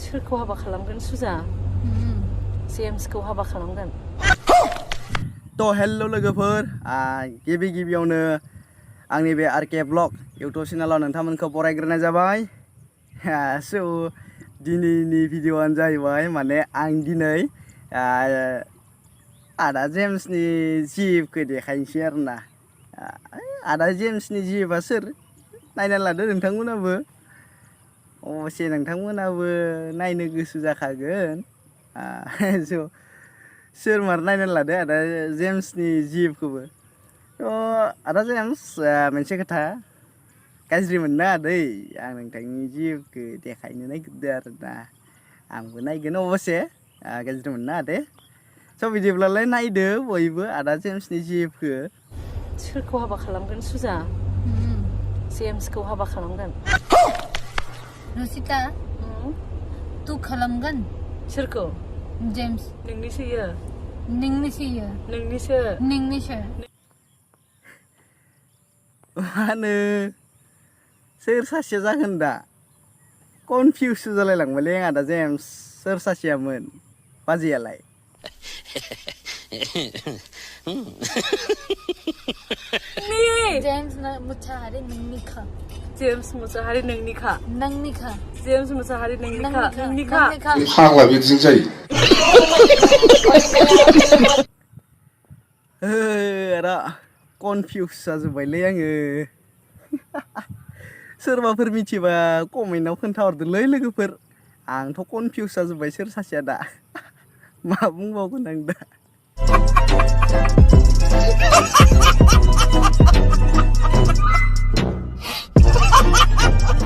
सोरखौ हाबा खालामगोन सुजा जेम्सखौ हाबा खालामगोन तो हेल्लो लोगोफोर गिबि गिबियावनो आंनि बे आरके ब्लग इउटुब चेनेलाव नोंथांमोनखौ बरायग्रोनाय जाबाय स' दिनैनि भिडिअ'आनो जाहैबाय माने आं दिनै आदा जेम्सनि जिबखौ देखायनोसै आरोना आदा जेम्सनि जिबा सोर नायना लादो नोंथांमोनाबो अबसे नोंथांमोनाबो नायनो गोसो जाखागोन स' सोर मार नायना लादो आदा जेम्सनि जिबखौबो थ' आदा जेम्स मोनसे खोथा गाज्रि मोननाङा दै आं नोंथांनि जिबखौ देखायनो नागिरदों आरोना आंबो नायगोन अबसे गाज्रि मोननाङा दे स' बिदिब्लालाय नायदो बयबो आदा जेम्सनि जिबखौ सोरखौ हाबा खालामगोन सुजा जेम्सखौ हाबा खालामगोन रसिता तू खालामगोन सोरखौ जेम्स नोंनिसोयो नोंनिसो मानो सोर सासेया जागोन दा कनफिउस जालायलांबायलै आदा जेम्स सोर सासेयामोन बाजैयालाय जेम्स मुसाहारि नोंनिखा जेम्स मुसाहारि नोंनिखा जेम्स मुसाहारि नोंनिखा फाग्ला बिदिजों जायो आदा कनफिउस जाजोब्बायलै आङो सोरबाफोर मिथिबा कमेन्टआव खोन्थाहरदोलै लोगोफोर आंथ' कनफिउस जाजोब्बाय सोर सासेया दा मा बुंबावगोन आं दा